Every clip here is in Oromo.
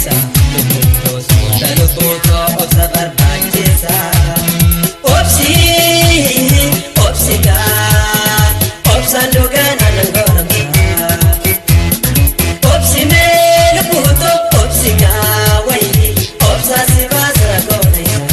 keessa lubbuun toosota lubbuutoo obsa barbaachisa. Obsi obsi gaa obsaan dhugaan aannan gooramsa. Obsi mee lubbuutoo obsi gaa wayii obsa si baasa goonaysa.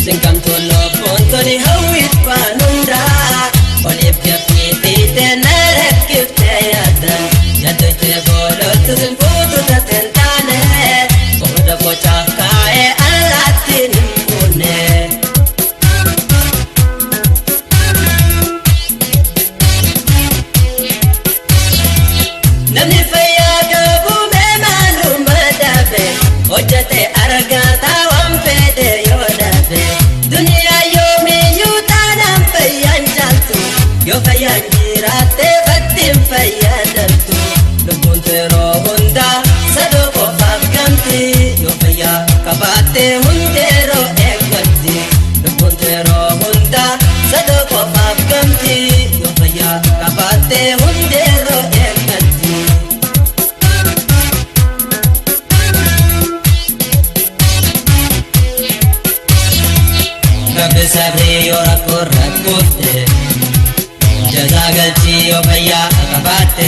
Sinkamtu lubbuun toli hawwit waan hundaa oliif gabbiitee na rakkiftee yaadan yaaddoytee boolottu sin fuutu tateen taane qooda bocaaf kaa'ee allaattiin hin buune. Namni fayyaa qabu mee maaluma dhabe hojjete argataa waan fedhe yoo dhabe duniyaa yoomiyyuu taanaan fayyaan jaaltu yoo fayyaan jiraatte fattiin fayyadamtu lubbuun yeroo hundaa sadoo qofaaf gamti yoo fayyaa qabaatte hundeeroo eeggatti lubbuun yeroo hundaa sadoo qofaaf gamti yoo fayyaa qabaatte hundeeroo eeggatti. Rabbi sabrii yoo rakkoo rakkoofte jazaa galchii yoo fayyaa qabaatte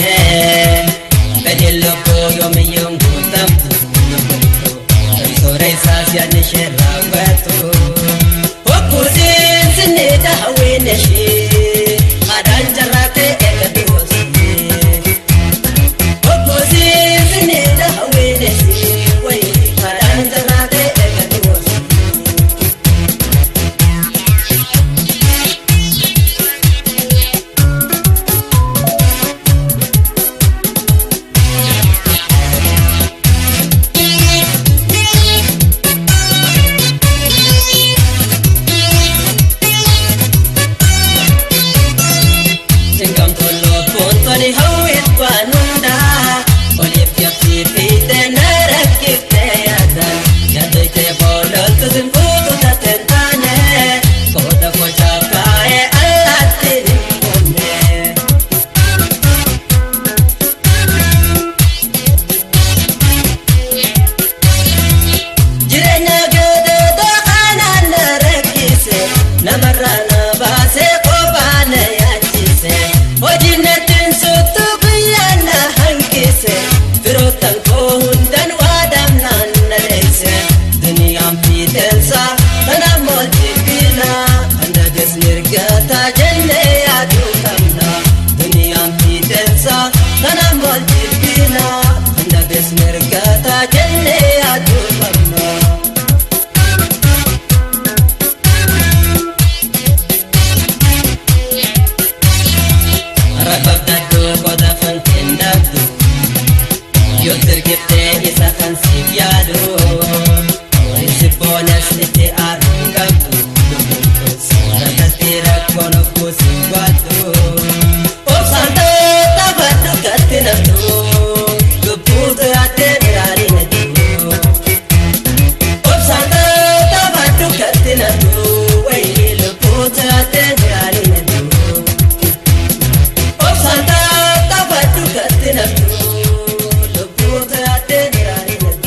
fedhiin lubbuu yoomiyyuun guutamtu lubbuutu soora isaas yaadni ishee raawwatu. Hokkuutiin sinni daawwiin ishee haadhaan jarraatee eeggatti hoosifte. Hokkuutiin sinni daawwiin ishee wayii haadhaan jarraatee eeggatti hoosifte. Sinkamtu lubbuun toli hawwit waan hundaa oliif gabsiifiite na rakkiftee yaadan yaaddoytee boolottu sin fuutu tateen taane qooda bocaaf kaa'ee allaattiin hin buune. Jireenya gododoo kanaan na rakkise namarraa na baasee kophaa na yaachise hojiin natti suttu guyyaa na hanqise firoottan koo hundan waadamnaan na dheeyse duniyaan fiixeensa tanaaf mool jibbina handages mirgata jennee yaaduu qabna duniyaan fiixeensa tanaaf mool jibbina handages mirgata jennee yaaduu qabna. Rababdaddu qoda kan kennabdu yoo dirgiftee isa kan siif yaadu horii boonas itti aaruu qabdu rakkatti rakkoon of kuusin waaddu. Obsaan taphadhu gatti naftu lubbuutu yaaddee biraarii natu. Obsaan taphadhu gatti naftu wayii lubbuutu yaaddee biraarii natu. Obsaan taphadhu gatti naftu lubbuutu yaaddee biraarii natu.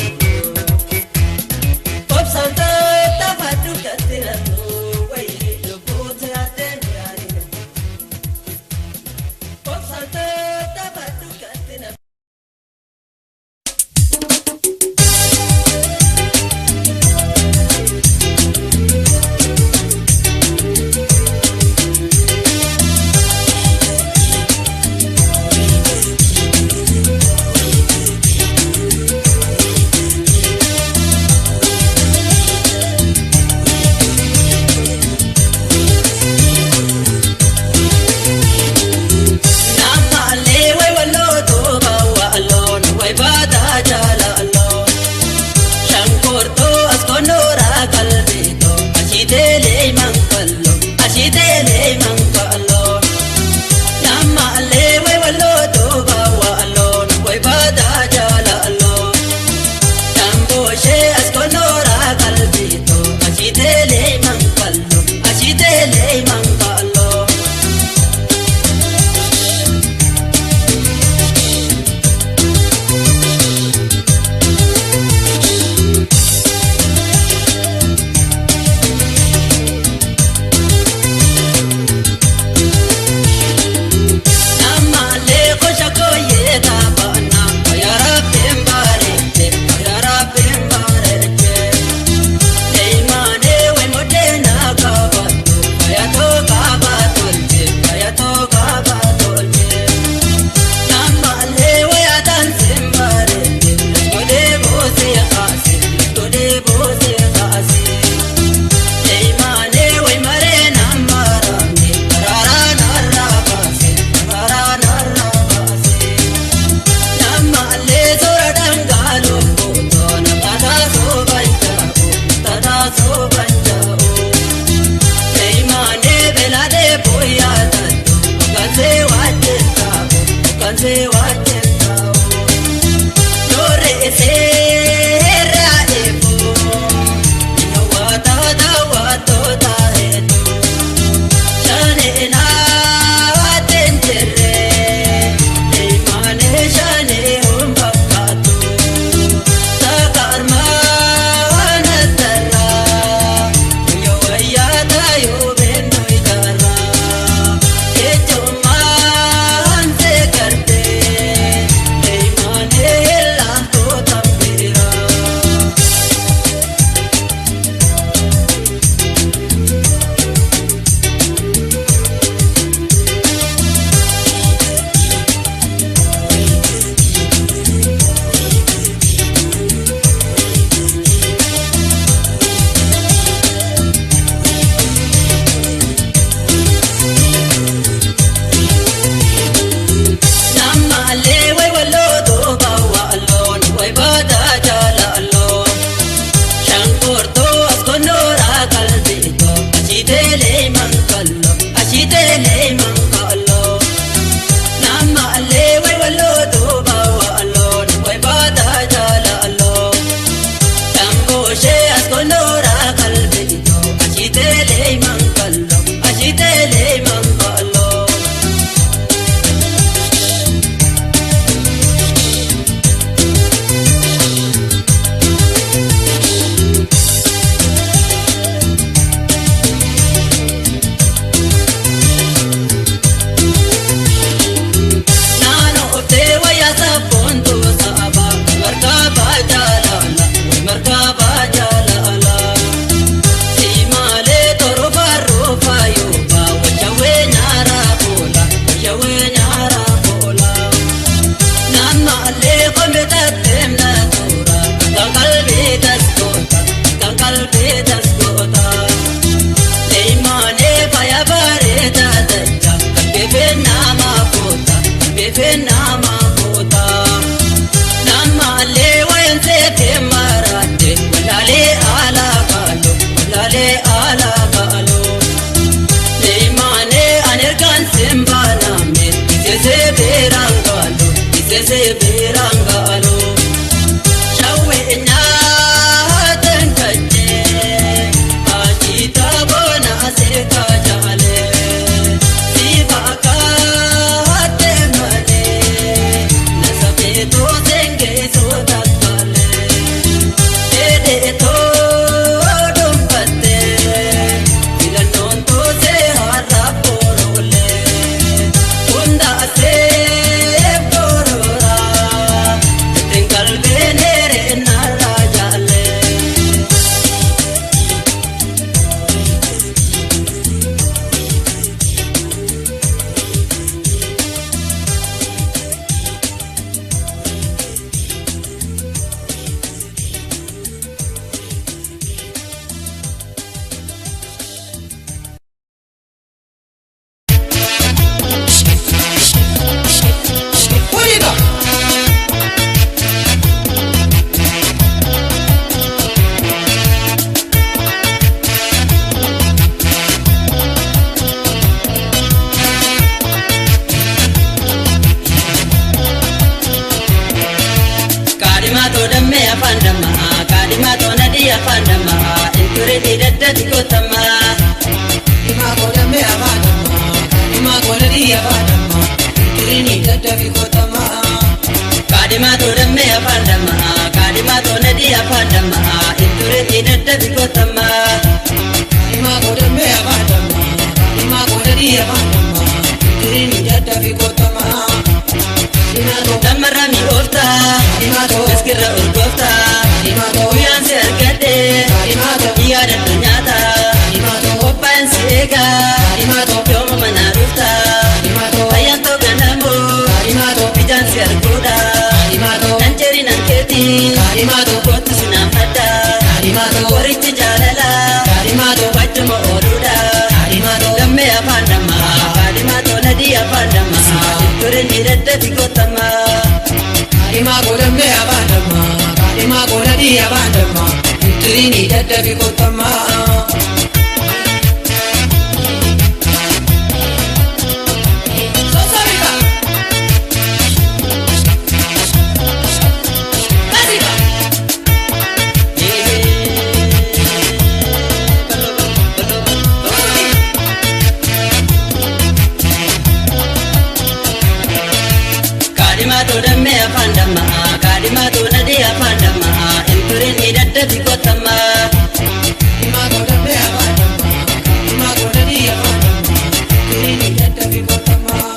Diimaatu dammee afaan dammaa, kaadhimaatu nadii afaan dammaa, inturinii daddabi qotamaa. Diimaatu dammee afaan dammaa, kaadhimaatu nadii afaan dammaa, inturinii daddabi qotamaa.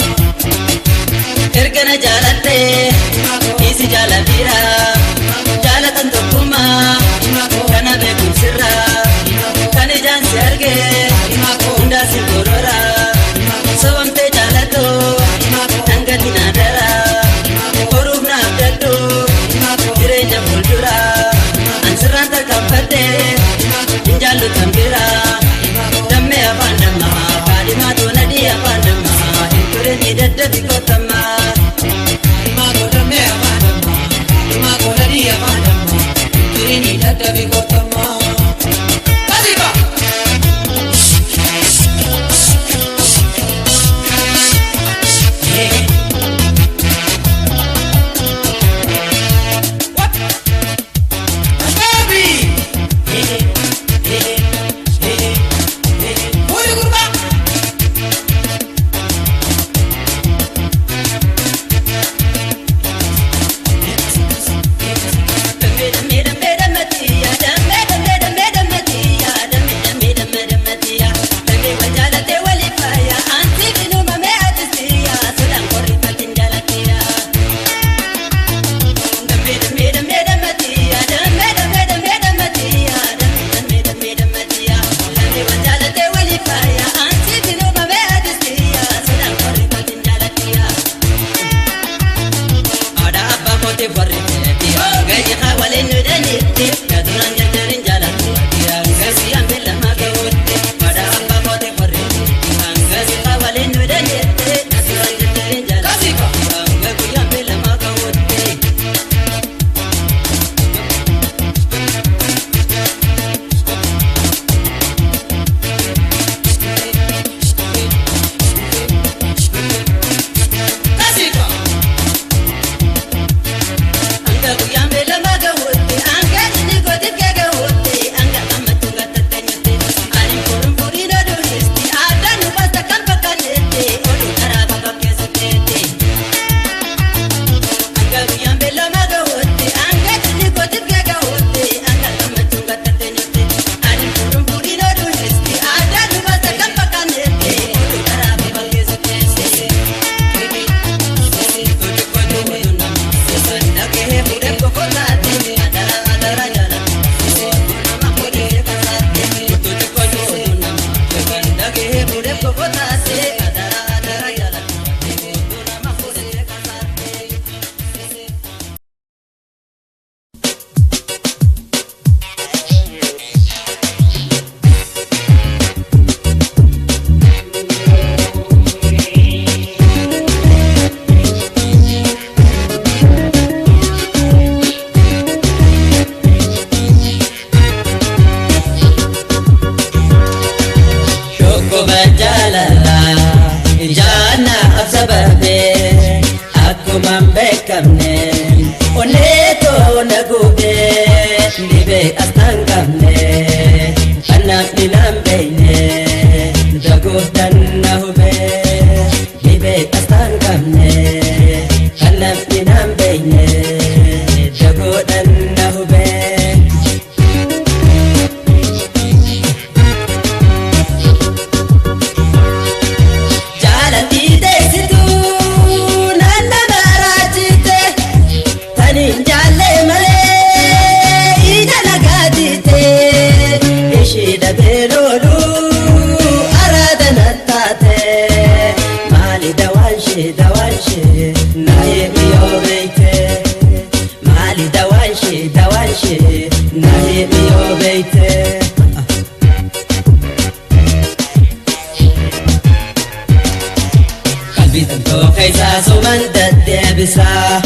Erga na jaalattee isi jaalladhiira, jaalatan tokkummaa kana beekumsirra, kan ijaan si argee hundaa si gorora, sobamtee jaalatoo dhangati na dara, horuuf na abdadhu jireenya fuuldura, an sirraan tarkaanfadhee hin jaallu tambira, dammee afaan dammaa, kaadhimaatu nadii afaan dammaa, hin turinii daddabi qotamaa. Diimaatu dammee afaan dammaa, kaadhimaatu nadii afaan dammaa, inturinii daddabi qotamaa. Kasiba! Baby! Fuudhi gurbaa! Aadaa abbaa kootiif warri ta'etti gaji'aa waliin nu dhanitti duraan jarjarin jaalatti gasiyaan beellamaa ga'utti. Aadaa abbaa kootiif warri ta'etti gaji'aa waliin nu dhanitti duraan jarjarin jaalatti guyyaan beellamaa ga'utti. Kasiba! Hanga guyyaan beellamaa ga'utti, hanga inni gootiif ga'utti, hanga gammachuu gattatteenyutti, ani furuun furiin oduu hiisti, aadaan nu baasta kan fakkaannetti, oduu karaa bakka keessatteetti. Hanga guyyaan beellamaa ga'utti, hanga inni gootiif ga'utti, hanga gammachuu gattatteenyutti, ani furuun furiin oduu hiisti, aadaan nu baasta kan fakkaannetti, oduu karaa bakka keessatteetti. Dhukkuba jaalalaa ijaanaaf sababee akkuma hin beekamne onnee too na gubee dhibee asxaan qabne kanaaf ni naan beekne dagooftan na hubee dhibee asxaan qabne kanaaf ni naan beekne dagoodhan na hubee. Jaalalli deessituu naanna baraachite taniin jaallee malee ija nagaatite ishii dhabee looluu araada na taate maali dawaanshee dawaanshee na himi yoo beekte maali dawaanshee dawaanshee na himi yoo beekte. Qalbii tantoo keessaa suman deddeebisaa.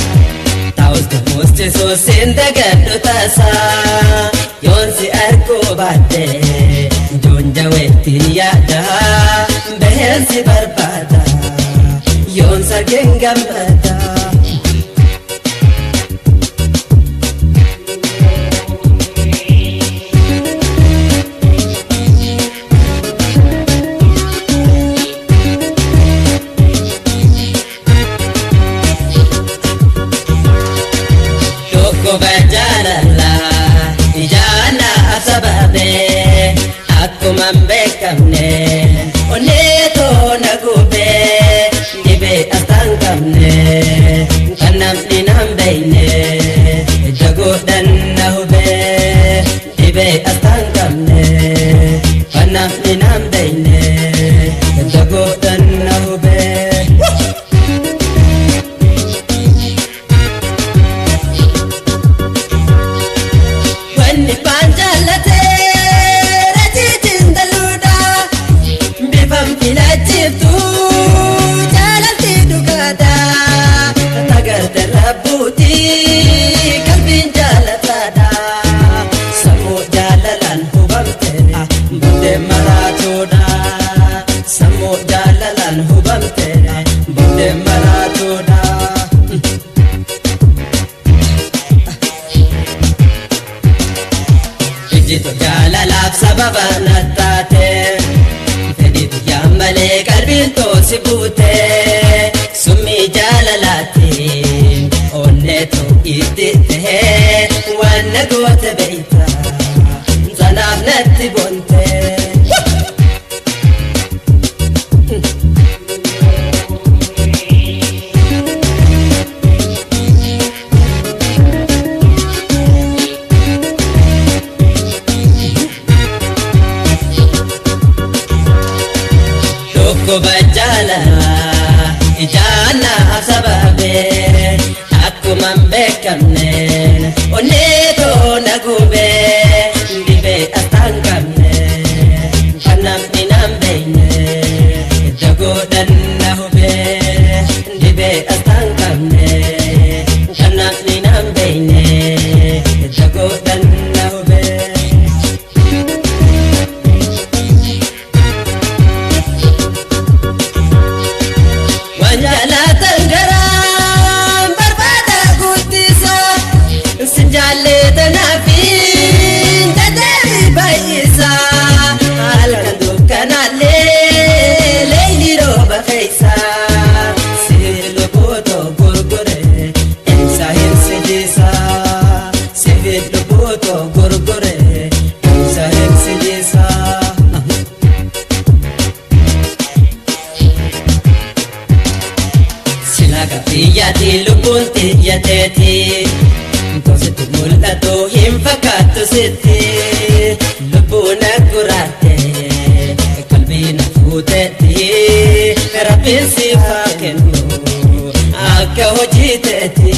Ta'us gamoostisuu siin dagadhu tasaa. Yoon si arguu baadhe joonja weettiin yaada. Baheen si barbaada yoon sargeen gammada. Akkuma hin beekamne onnee toona gubee dhibee asxaan qabne kan namni nan beekne ija godhan na hubee dhibee asxaan qabne kan namni nan beekne ija godhan na hubee. Wanni baan jaallatee rajiitiin daluudha bifan filachiftu jaalalti dhugaadha tagalte rabbuuti qalbiin jaalataadha sammuu jaalalaan hubamte buddeen maraatuudha sammuu jaalalaan hubamte buddeen maraatuudha. Ijjitu jaalalaaf sababa na taate fedhitu yaa malee qalbiin toosi buute summii jaalalaatiin onneetu itti tahee waan na goote beeyta sanaaf natti boonte. Dhukkuba jaalalaa ijaanaaf sababee akkuma hin beekamne onnee toona gubee dhibee asxaan qabne kan namni nan beekne ija godhan na hubee dhibee asxaan qabne kan namni nan beekne ija godhan na hubee. Waan jaalatan garaan barbaada guddisa sin jaallatanaaf dadhabii baay'isa halkan dukkanaallee leeyli rooba keessa siif lubbuutoo gurgure ibsa hin sidiisa siif lubbuutoo gurgure ibsa hin sidiisa. Sila biyyaatti lubbuun xiyyateeti Tositti mul'atu hin fakkaattu sitti Lubbuun gurraatte qalbii na fuutetti Rabbiin siif haa kennu akka hojii teetti.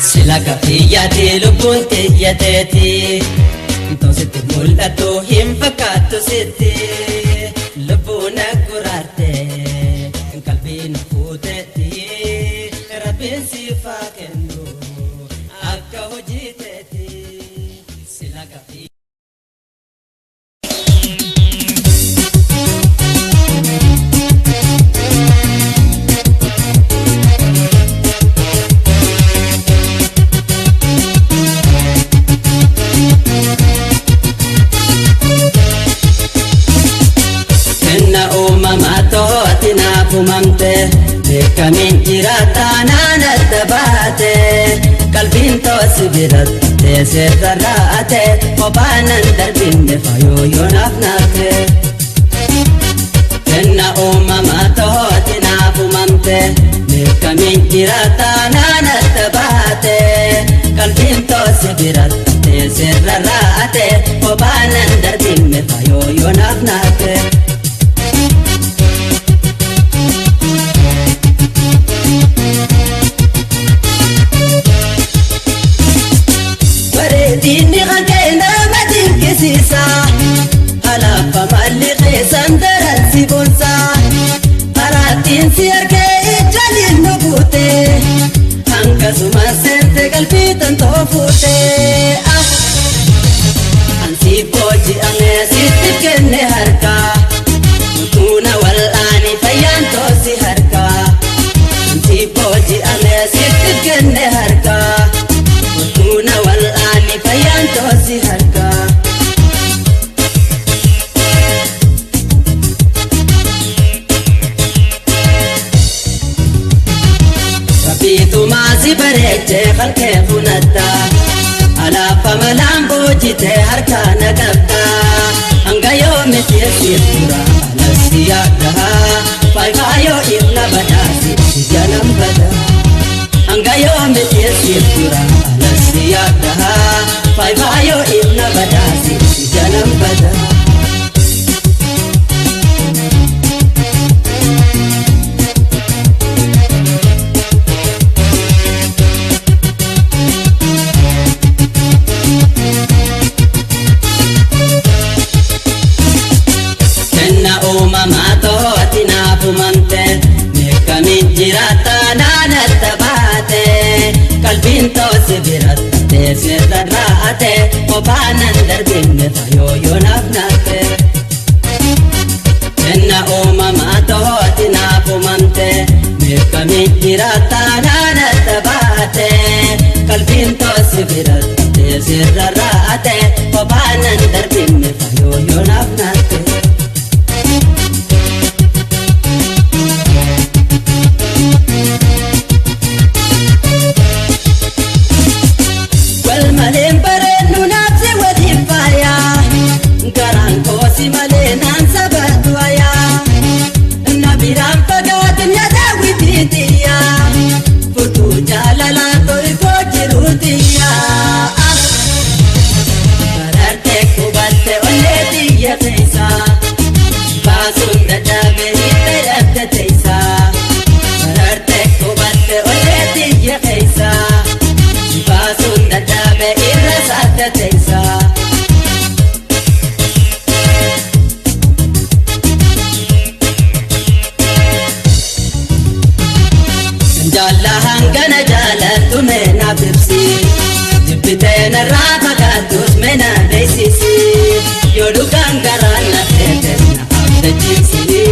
Sila biyyaatti lubbuun xiyyateeti Tositti mul'atu hin fakkaattu sitti Lubbuun gurraatte qalbii na fuutetti Rabbiin siif haa kennu akka hojii teetti Sila biyyaatti. Kenna uumamaa to'ati naaf uumamte beekamiin jiraata naan adda baate qalbiin toosi biratti teessee rarraate kophaa nan darbinne fayyoo yoonaaf naafte. Kenna uumamaa to'ati naaf uumamte beekamiin jiraata naan adda baate qalbiin toosi biratti teessee rarraate kophaa nan darbinne fayyoo yoonaaf naafte. Bareedinni kan kee nama dinqisiisa. Alaabaa malli keessan daran si boonsa. Araattiin si argee ijjaliin nu buute. Akkasuma seente qalbii tantoo fuute. Ansi booji'ame sitti kenne harka. Utuuna wal'aani fayyaan toosi harka. Ansi booji'ame sitti kenne harka. Utuuna wal'aani fayyaan toosi harka. Rabbiitumaa si bareechee halkee funatta. Amalaan boojitee harkaa na qabda. Hanga yoomi teessee tura anas yaadda. Faayfaayoo ifna badhaasi jalan bada. Hanga yoomi teessee tura anas yaadda. Faayfaayoo ifna badhaasi jalan bada. Kenna uumamaa to'ati naaf uumamte meeqamiin jiraata naannatti baate qalbiin toosi biratti teessee raate kophaa nan darbinne fayyoo yoo naaf naatte. Kenna uumamaa to'ati naaf uumamte meeqamiin jiraata naannatti baate qalbiin toosi biratti teessee raate kophaa nan darbinne fayyoo yoo naaf naatte. Wal maleen bareennu naafsi waliin faaya. Garaan koosi malee naan sabatu ayaa. Na biraan fagaatin yaada witiitiya. Furtuu jaalalaa tolfoo jiruutiya. Barartee qubatte onnee xiyya keessa. Baasuun dadhabee hiiktee dhabde teessa. Barartee qubatte onnee xiyya keessa. Baasuun dadhabee irra saadda teessa. Jaalla hangana jaalattu meena ibsi. Jibbitee narraa fagaattus meena beeksisi. Yoo dhugaan garaan na feetes na abdachiisi.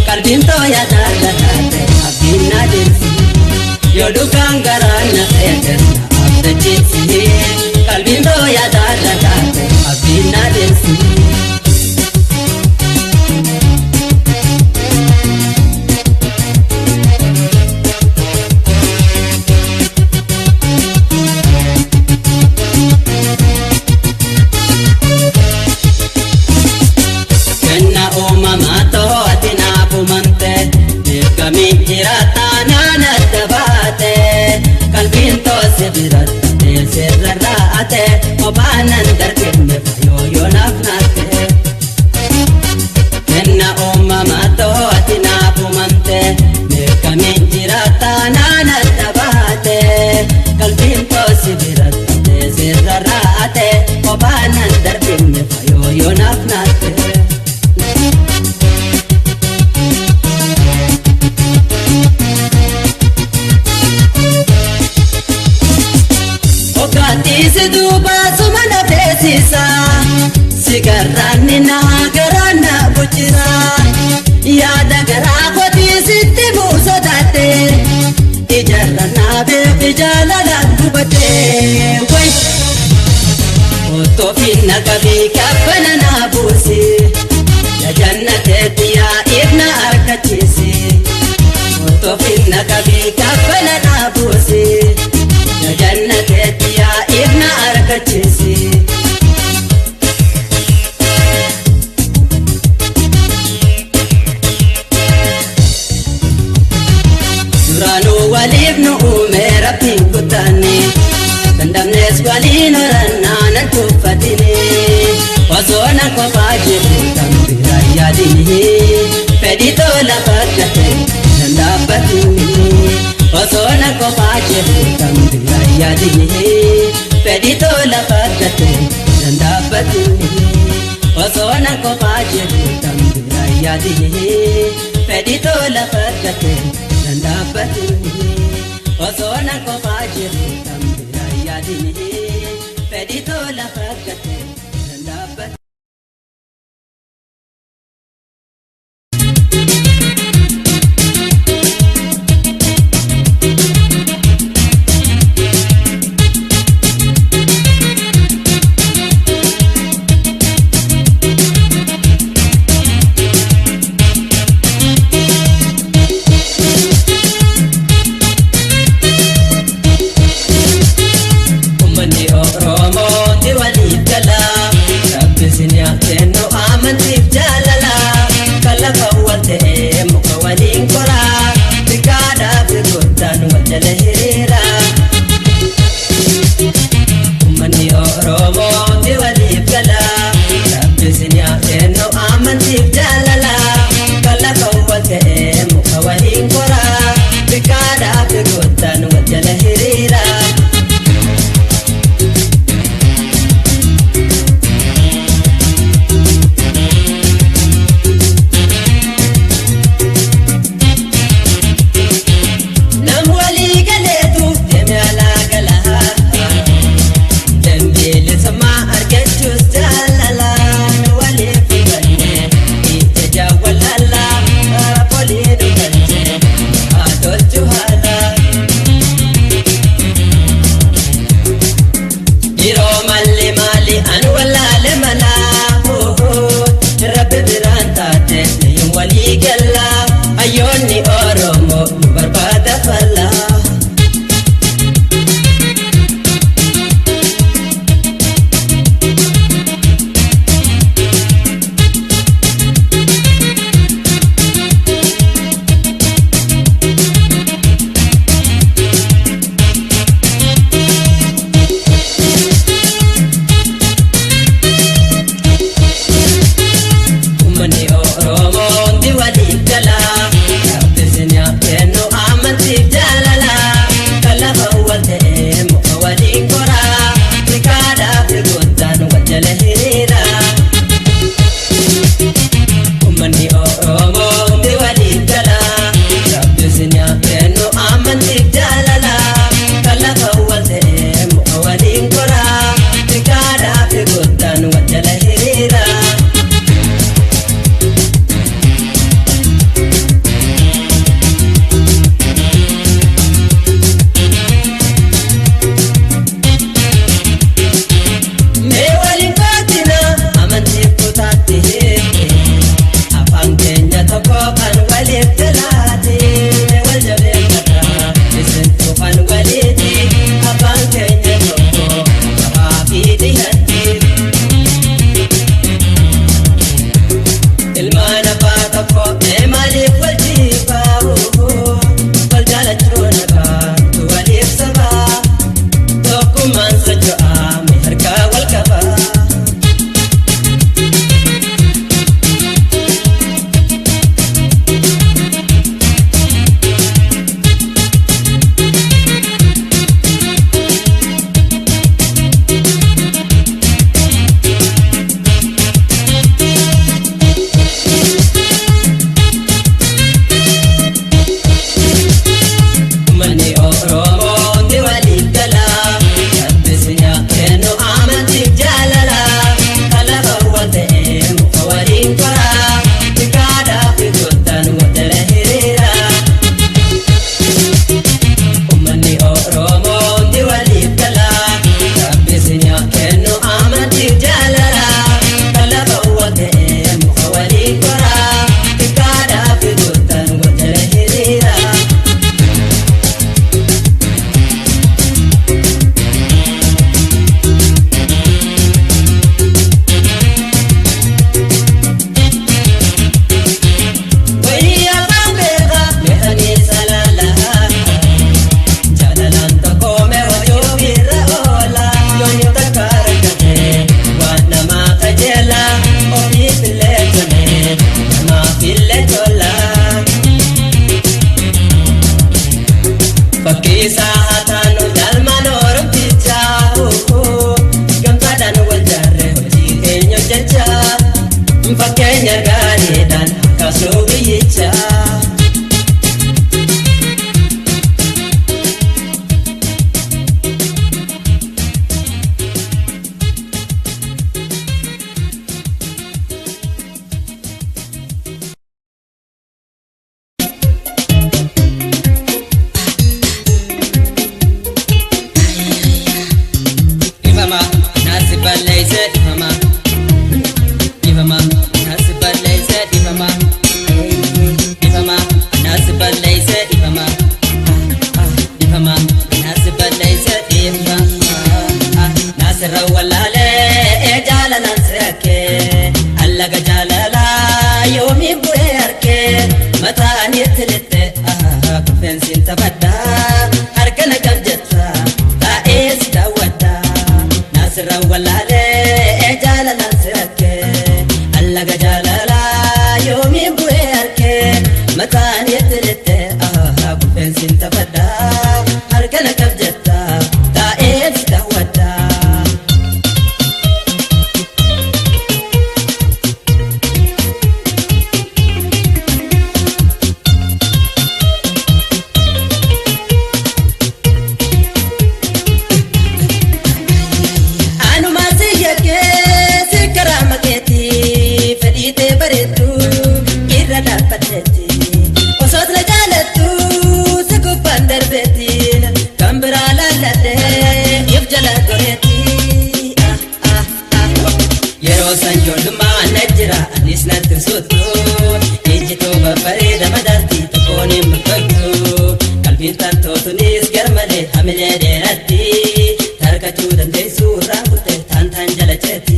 Qalbiin tooya jaalla taate abdiin na deemsi. Yoo dhugaan garaan na feetes na abdachiisi. Qalbiin tooya jaalla taate abdiin na deemsi. Kenna uumamaa to'ati naaf uumamte beekamiin jiraata naannatti baate qalbiin toosi biratti teessee rarraate kophaa nan darbinne fayyoo yoo naaf naatte. Kenna uumamaa to'ati naaf uumamte beekamiin jiraata naannatti baate qalbiin toosi biratti teessee rarraate kophaa nan darbinne fayyoo yoo naaf naatte. Hoggaatiisi duuba suma na feesisa. Sigarraanni na garaa na bulchisa. Yaada garaa kootiisitti buusotaate. Ijaarra naa beeku jaalalaan gubate. Wayi! Otoo finna qabii kabbana naa buusi. Jajanna teetti yaa ifna argachiisi. Otoo finna qabii kabbana naa buusi. Jajanna teetti yaa ifna argachiisi. Duraanuu waliif nu uume rabbiin guddaan. Dandamnees waliin horannaa nan tuffatini. Osoo na kophaa jiru kan biraa yaadini. Fedhii tola fakkate nan dhaabbatini. Osoo na kophaa jiru kan biraa yaadini. Fedhii tola fakkate nan dhaabbatini. Osoo na kophaa jiru kan biraa yaadini. Fedhii tola fakkate nan dhaabbatini. Osoo na kophaa jiru kan biraa yaadini. Fedhii tola fakkate nan dhaabbatini. Uummanni Oromoo tokko kan waliif jalaate wal jabeeffata isintu kan waliiti afaan keenya tokko gabaa fi dhihatti. Ilmaan abbaa tokko mee maaliif wal jibbaa wal jaalachuu nabaa waliif sabaa tokkummaan socho'aa mee harkaa wal qabaa. Manni Oromoo ni waliif gala, saffisni kennu amantiif jaalala. Alaabaa waan ta'ee muka waliin kora, xiqqaadhaa fi guddaan wal hiriira. Manni Oromoo ni waliif gala, saffisni kennu amantiif jaalala. Alaabaa waan ta'ee muka waliin kora, xiqqaadhaa fi guddaan wal hiriira. Fakkiisaa taanu galmaan oromtichaa gamtaadhaan wal jaarree hojii keenya hojjechaa fakkeenya gaariidhaan kaasuu biyyichaa. Ifama naasi balleeyse ifama. Ifama naasi balleeyse ifama. Ifama naasi balleeyse ifama. Ifama naasi balleeyse ifama. Naasirra wallaalee jaalalaan sirakkee allaga jaalalaa yoomii bu'ee harkee mataan itti lixxe kuffeensiin taphadhaa harka na qab jetta taa'ee si daawwadhaa. Naasirra wallaalee jaalalaan sirakkee allaga jaalalaa yoomii bu'ee harkee mataan itti lixxe kuffeensiin taphadhaa harka na qab jetta taa'ee si daawwadhaa. Anuma si yakkee si karaa makeetti fedhii tee bareeddu irra dhaabbatteetti. Osoo na jaalattu si gubbaan darbeetti kan biraa laalladhee if jala goreetti. Yeroo san ijoollummaa na jira anis natti hin ijji too babbareeda madaalti tokkoon hin murtooftu qalbiin tantootunis garmalee hamilee dheeratti tarkachuu dandeessu irraa kutte taantaan jala ceeti.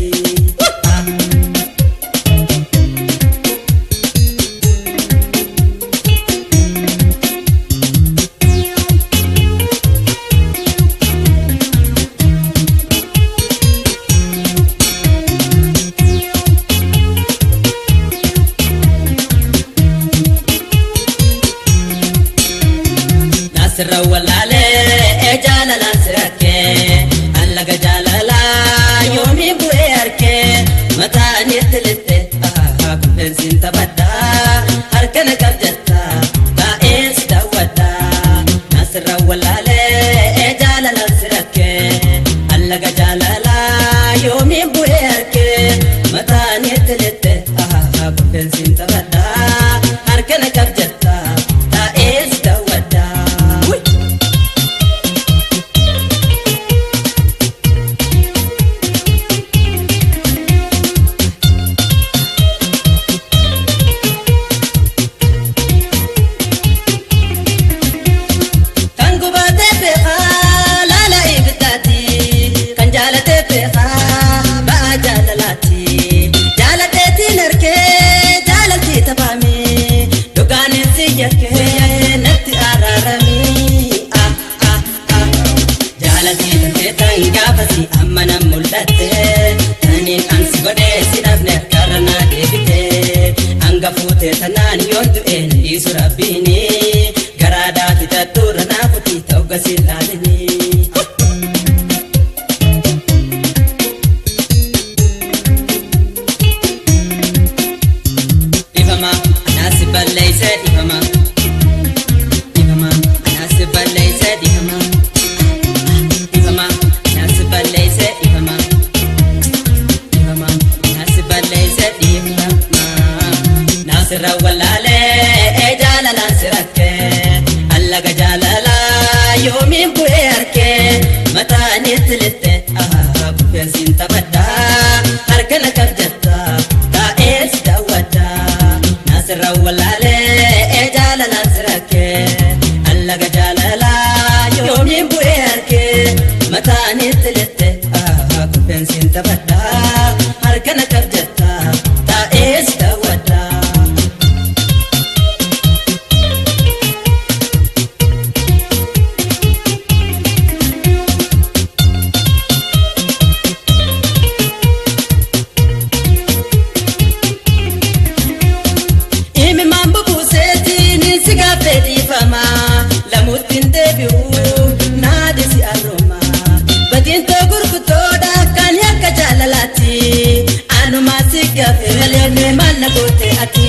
Naasirra wallaalee jaalalaan sirakkee allaga jaalalaa yoomii bu'ee harkee mataan itti lixxe kuffeensiin taphadhaa harka na qab jetta taa'ee si daawwadhaa. Naasirra wallaalee jaalalaan sirakkee allaga jaalalaa yoomii bu'ee harkee mataan itti lixxe kuffeensiin taphadhaa harka na qab jetta taa'ee si daawwadhaa. Goote tanaan yoon du'een dhiisu rabbiini garaadhaa fitattuurra naafuti ta'u gasi laalini. Dhifama anaasi balleeyse dhifama. Dhifama anaasi balleeyse dhifama. Dhifama anaasi balleeyse dhifama. Dhifama anaasi balleeyse dhifama. Naasirra walaalee jaalalaan si rakkee allaga jaalalaa yoomiin bu'ee harkee mataan itti lixxe kuffeensiin taphadhaa harka na kabjattaa taa'ee si daawwadhaa. Naasirra walaalee jaalalaan si rakkee allaga jaalalaa yoomiin bu'ee harkee mataan itti lixxe kuffeensiin taphadhaa harka na kabjattaa taa'ee si daawwadhaa. Imimaan bubuuseetiin si gaaffee dhiifama lamuutti hin deebi'u naadi si arrooma. Badiintoo gurguddoodha kan yakka jaalalaati anumaa si gaaffee malee maal na goote ati.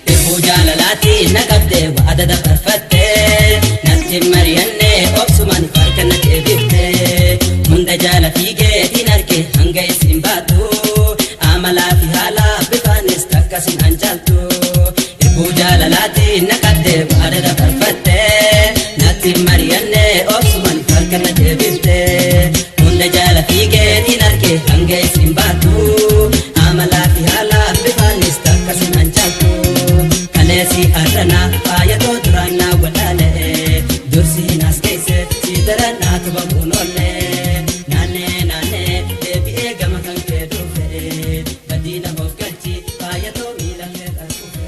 Eeboo jaalalaati na qabdee waada dabarfattee natti mari'annee obsumaan farka na deebiftee hunda jaala fiigee hin arge hanga isin baatu. Amalaa fi haala bifaanis takkasin anjaaltu. Eeboo jaalalaati na qabdee waada dabarfattee natti mari'annee obsumaan farka na deebiftee hunda jaala fiigee hin arge hanga isin baatu. Amalaa fi haala bifaanis takkasin anjaaltu. Kaleessi arrana faayatoo duraan naa walaalee dursi hin as keesse si daran naa tubamuun oollee naannee naannee deebi'ee gama kan kee dhufe badiina hogganchi faayatoo miila kee dharkufe.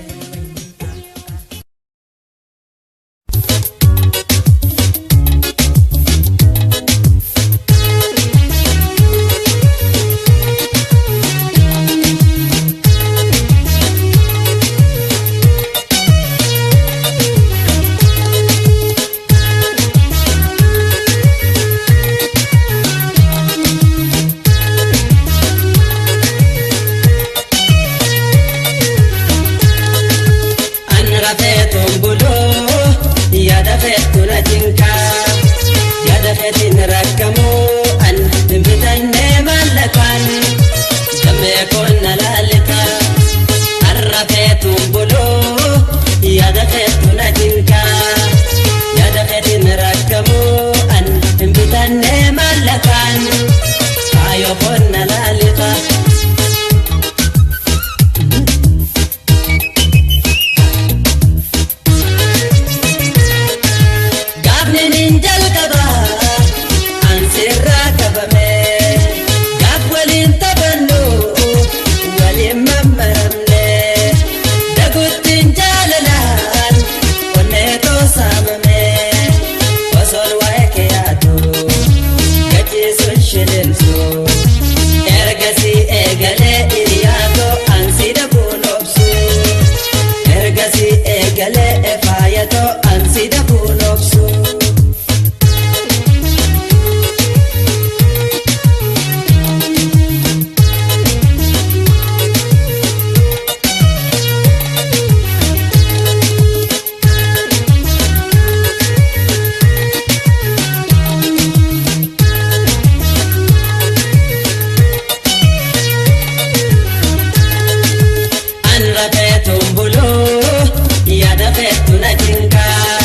An rafeetuun buluu yaada feetu na cinqaa yaada feetiin rakkamuu an hin bitannee maallaqaan gammee koon na laallita. An rafeetuun buluu yaada feetu na cinqaa yaada feetiin rakkamuu an hin bitannee maallaqaan kaayoo koon na laallita. Gaafni nin jalqaba an sirraa qabame gaaf waliin taphannu waliin mammaramne daguttiin jaalalaan onnee toosaamame osoon waa'ee kee yaadu gachiisuun shilimsu ergasii eegalee hiriyaatoo an si dhabuun obsu ergasii eegalee faayatoo an si dhabuun obsu. An rafeetuun buluu yaada feetu na cinqaa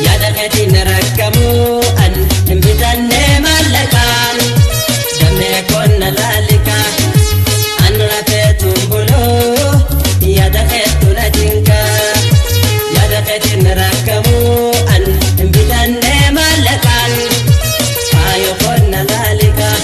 yaada feetiin rakkamuu an hin bitannee maallaqaan damee koon na laalikaa. An rafeetuun buluu yaada feetu na cinqaa yaada feetiin rakkamuu an hin bitannee maallaqaan faayoo koon na laalikaa.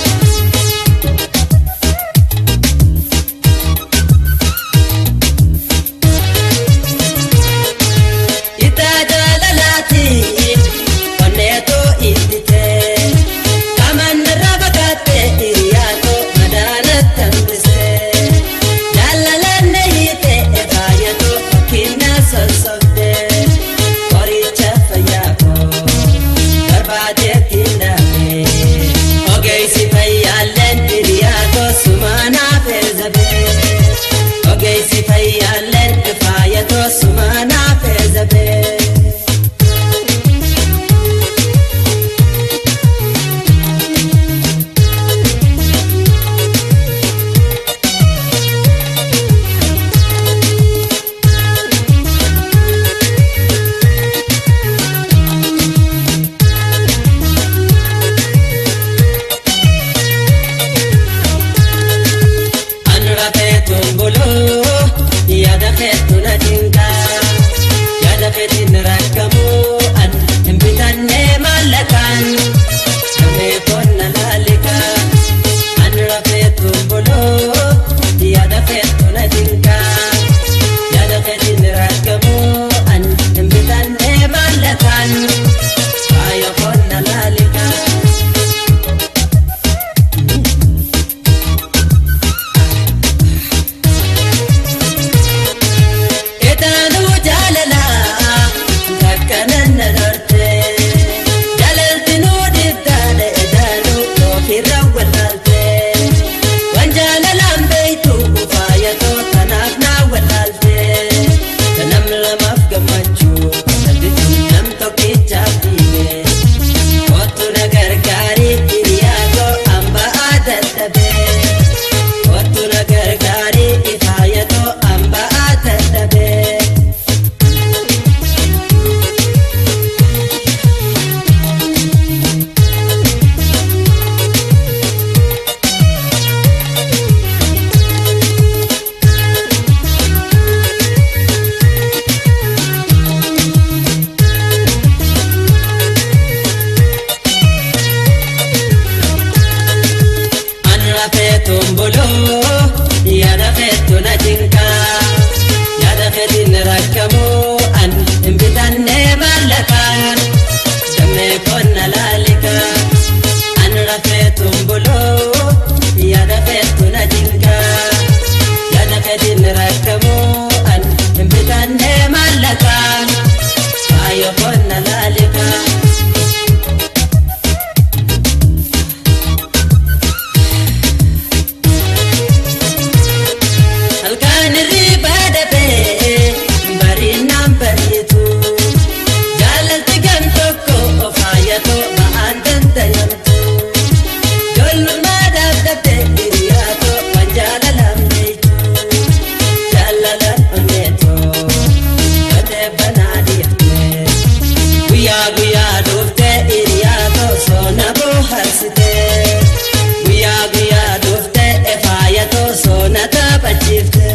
na dinqaa. Yaada keetiin rakkamuu an hin bitanne maallaqaan. Damee qonna laalikaa an rafeetu buloo yaada feetu na dinqaa. Yaada keetiin rakkamuu an hin bitanne maallaqaan. Faaya qonna laalikaa. Etaanuu jaalalaa takkanan na dhorte jaalaltinuu dhiiftaadha etaanuu ofirra wallaalte waan jaalalaan beeytu faayatoo tanaaf naa wallaalte tanam lamaaf gammachuu sadditu nam tokkichaaf dhiibe kottu na gargaarii hiriyaatoo hamba'aa dadhabee. Kottu na gargaarii ifaayatoo hamba'aa dadhabee. An rafeetuun buloo yaada feetu na jinqaa yaada feetiin rakkamuu an hin bitanne maallaqaan damee qonna laalikaa. An rafeetuun buloo yaada feetu na jinqaa yaada feetiin rakkamuu an hin bitanne maallaqaan faaya qonna laalikaa. Halkan irriba dhabee barinaan bariitu jaalalti gam tokko faayatoo ba'aan dandayamtu ijoollummaa dhaabdattee hiriyaatoo waan jaalalaan beeytu jaalalaan onneetoo batee banaa dhiiftee guyyaa guyyaa dhuftee hiriyaatoo soona bohaarsitee guyyaa guyyaa dhuftee faayatoo soona taphachiiftee.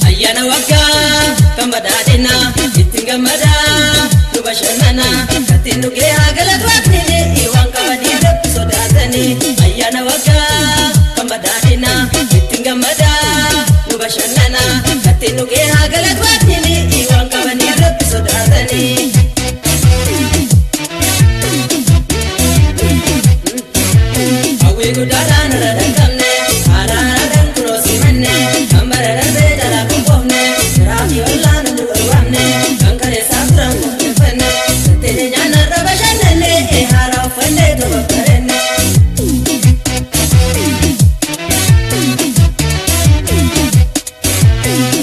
Ayyaana waggaa kan badhaadhinaa ittiin gammadaa nu bashannanaa kattiin dhugee haa galatu waaqni waan qabanii rabbi sodaatanii. Ayyaana waggaa kan badhaadhinaa ittiin gammadaa nu bashannanaa kattiin dhugee haa galatu waaqni waan qabanii rabbi sodaatanii. Hawwii guddaadhaan irra danqamne haadhaan kunoo simanne kan bara darbee jalaa qophoofne siraafi ollaan nu dhowwamne kan kaleessaa turan qopheeffanne satteeni nyaanna irra bashannanne haaraa uffannee tobabbarenne.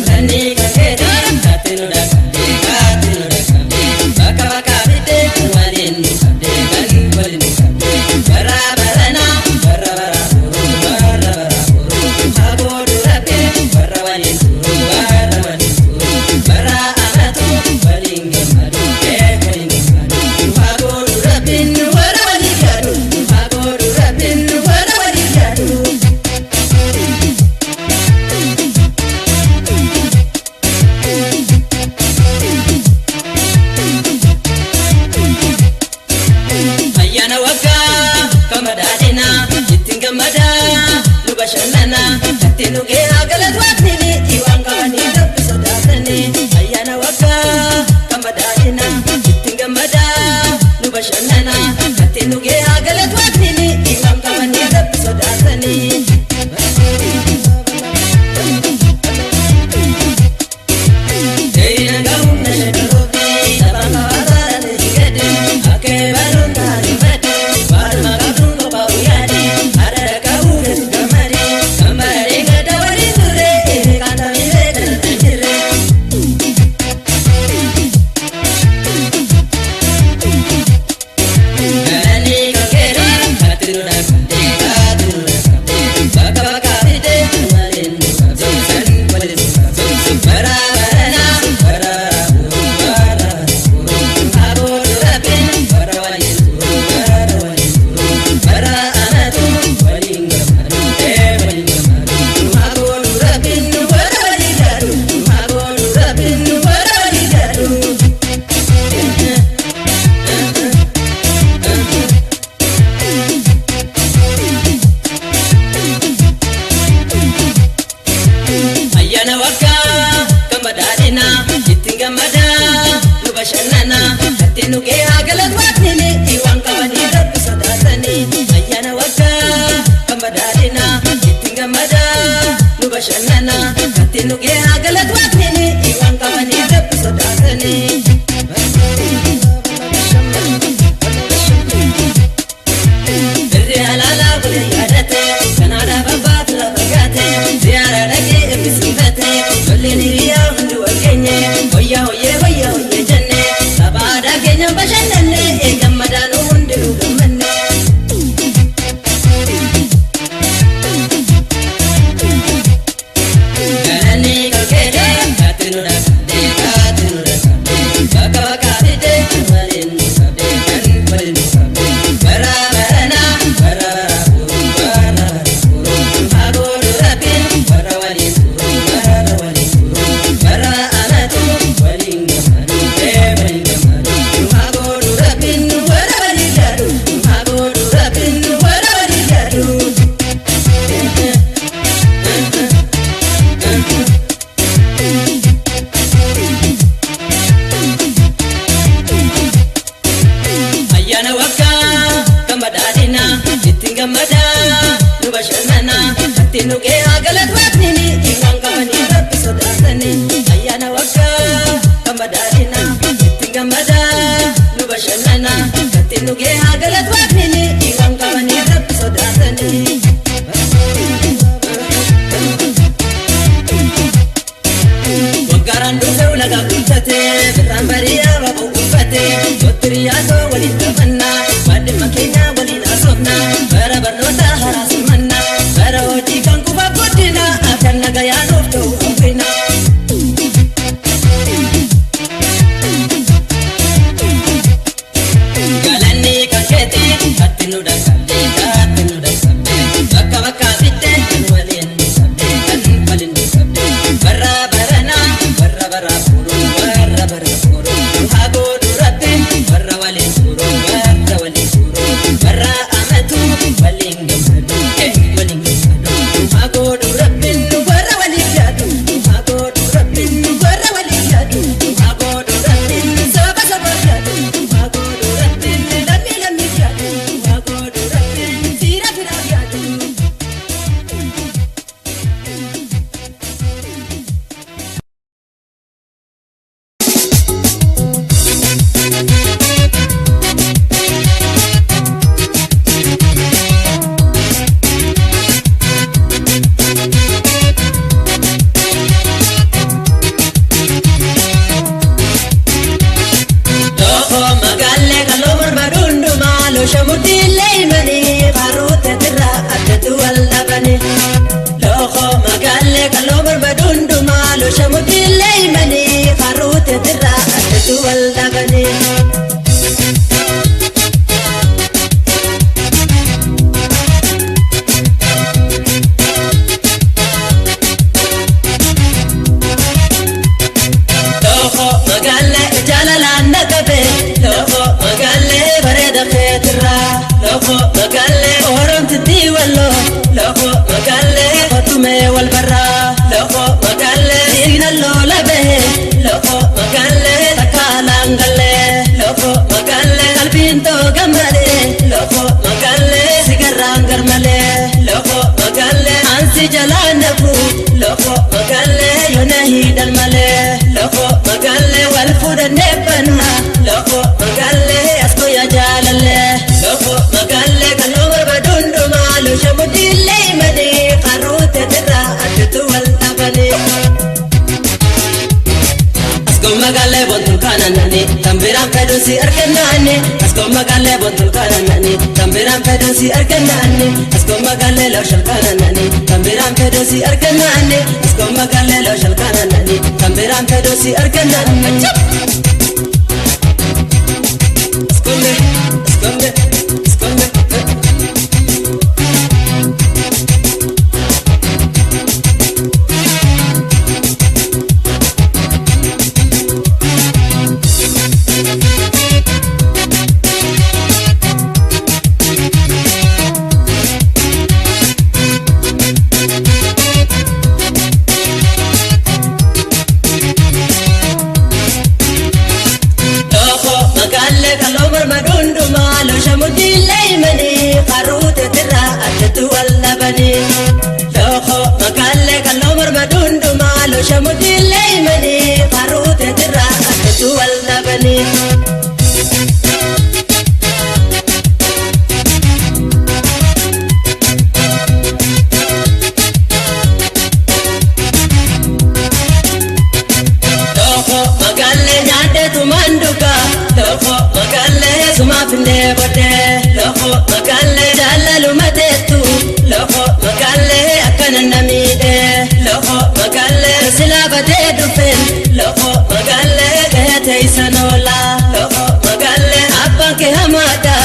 Ranni kakeeti kaatti nu dhaqqabde kaatti nu dhaqqabde bakka bakka bitte waliin nu qabde kan waliin nu qabde bara baranaa bara bara furu bara bara furu haboo durabde bara waliin turu bara waliin turu bara amatu waliin gammadu waliin gammadu haboo durabde bara waliin gaadu haboo durabde bara waliin gaadu. Ayyaana waggaa kan badhaadhinaa ittiin gammadaa nu bashannanaa kattiin dhugee haa galatu waaqni waan qabanii rabbi sodaatanii. Ayyaana waggaa kan badhaadhinaa ittiin gammadaa nu bashannanaa kattiin dhugee haa galatu waaqni waan qabanii rabbi sodaatanii. Deeyina ga'uun na shakkaruufi taphaan hawaasaa dhaan gadi akka eebaluun taa'anii fadhi waanuma qabduun qophaa'u yaadi haadha dhaqa'uu keessu gammadi kan bararee gadda waliin turre. Gammadaa nu bashannana ittiin nu gahee haa galatu waaqni waan qabanii rabbi sodaatanii ayyaana waggaa kan badhaadhina ittiin gammadaa nu bashannana ittiin nu gahee haa galatu waaqni waan qabanii rabbi sodaatanii. Birri alaalaa kun yaadate kanaadhaa babbaatu lafa gaate ziyaara dhaqee eebbisiifate lolleen hiriyaa hundi wal geenye hoyyaa hoyyee hoyyaa hoyyee jenne saba aadaa keenyaan bashannanne gammadaa nu hundi nu gammanne. Galanii kalkeedhe kaatti nu dhaqabde kaatti nu dhaqabde bakka bakka fidde waliin nu qabde kan waliin nu qabde bara barana bara bara furu bara bara furu fagoo duratiin bara waliin furu bara waliin furu bara anatu waliin gammadu ee waliin gammadu fagoo duratiin bara waliin gaadu fagoo duratiin bara waliin gaadu. Ayyaana waggaa kan badhaadhina ittiin gammadaa nu bashannana ittiin nu gahee haa galatu waaqni waan qabanii rabbi sodaatanii ayyaana waggaa kan badhaadhina ittiin gammadaa nu bashannana ittiin nu gahee haa galatu waaqni waan qabanii rabbi sodaatanii. Waggaaraan dhufe ulagaa guuttate birraan bari'aa babu uffate bottiriyaatoo waliin taphannaa baadhimma keenya waliin haasofna bara barnoota haaraa simannaa bara hojii kan kufa guddina kan nagayaa nuuf ta'u hawwina. Galanni kan keeti hatti nu dhaqabde hatti nu dhaqabde bakka bakka fidde waliin nu qabde kan waliin nu qabde bara barana bara bara furu bara bara furu fagoo duratti bara waliin furu bara waliin furu bara amatu waliin gammadu waliin gammadu fagoo duratti bara waliin yaadu fagoo duratti bara waliin yaadu fagoo duratti saba saba yaadu fagoo duratti lammii lammii yaadu fagoo duratti fira fira yaadu. Looko magaalee kaloo morma dundumaa loosha mudhiilee himanii qaruute tirraa addatu wal dhabanii. Looko magaalee kaloo morma dundumaa loosha mudhiilee himanii qaruute tirraa addatu wal dhabanii. Looko magaalee jaalalaan na qabe looko magaalee bareeda keetirraa looko magaalee oromtitti walloo looko magaalee qotumee wal barraa looko magaalee dhiigna loola bahe looko magaalee takkaalaan gallee looko magaalee qalbiin too gammadee looko magaalee sigarraan garmalee looko magaalee ansi jalaan nafu looko magaalee yoona hidhan malee looko magaalee wal fuudhannee banna looko magaalee askooyaa jaalallee looko magaalee kaloo barbaadu hundumaa loosha mudhiilee himadee qaruute tirraa addatu wal dhabanii. Askoo magaalee bontul kaananani tambiraan fedhuun si argannaani Askoo magaalee bontul kaananani tambiraan fedhuun si argannaani Askoo magaalee looshal kaananani tambiraan fedhuun si argannaani Askoo magaalee looshal kaananani tambiraan fedhuun si argannaani. Askonde askonde askonde. dhabanii. Looko magaalee nyaadheetu manduka looko magaalee sumaaf illee bodhee looko magaalee jaalaluma teettu looko magaalee akkana namiidhee looko magaalee silaa batee dhufeen looko magaalee gahee teessan oola looko magaalee abbaan kee hamaadha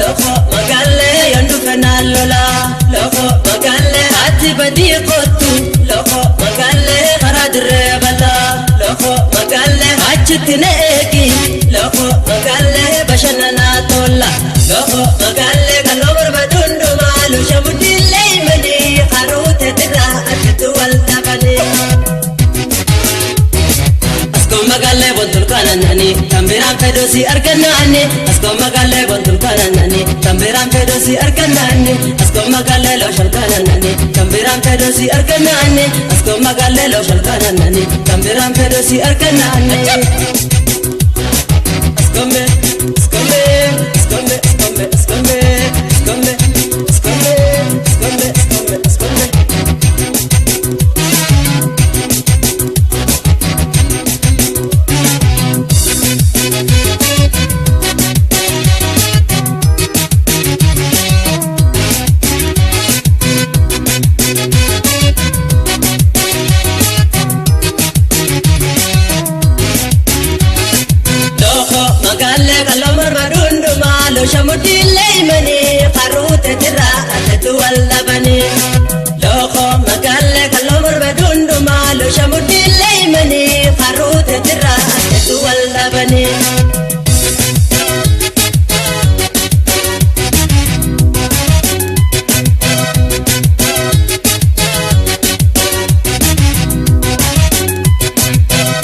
looko magaalee yoon dhufe naan lola looko magaalee ati badii kootu looko magaalee karaa dirree bal'aa looko magaalee achitti na eegi looko magaalee bashannanaa tola looko magaalee kaloo barbaadu hundumaa loosha mudhiilee himanii haruute tirraa achitti wal dhabanii. Askoo magaalee bontul kananani kan biraan fedhoosi argannaani askoo magaalee bontul kananani kan biraan fedhoosi argannaani askoo magaalee looshal kananani kan biraan fedhoosi argannaani askoo magaalee looshal kananani kan biraan fedhoosi argannaani. Askombe askombe askombe askombe askombe askombe askombe askombe askombe askombe. Looko magaalee kaloo barbaadu hundumaa loosha mudhiilee himanii haruute tirraa ateetu wal dhabanii. Looko magaalee kaloo barbaadu hundumaa loosha mudhiilee himanii haruute tirraa ateetu wal dhabanii.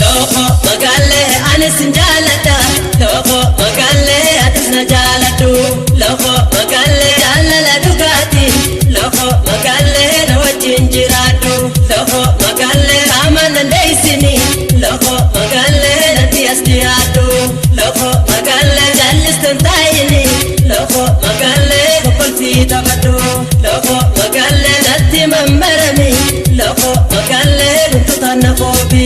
Looko magaalee anis sin jaaladha looko magaalee atis na jaaladhu looko magaalee jaalala dhugaati looko magaalee na wajjin jiraadhu looko magaalee qaama nan deessini looko magaalee natti as dhiyaadhu looko magaalee jaallistan taa'ini looko magaalee kokkolfii taphadhu looko magaalee natti mammarami looko magaalee guntutaan na qoobi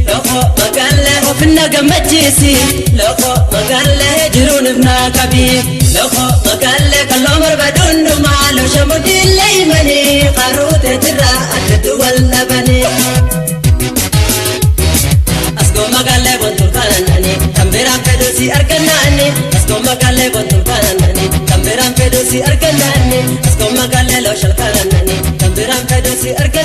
looko magaalee ofinna gammachiisi looko magaalee jiruun ifnaa qabi looko magaalee kaloo barbaadu hundumaa loosha mudhiilee himanii qaruute tirraa addatti wal dhabanii. Askoo magaalee bontul kananani kan biraan fedhoosi argannaani askoo magaalee bontul kananani kan biraan fedhoosi argannaani askoo magaalee looshal kananani kan biraan fedhoosi argannaani.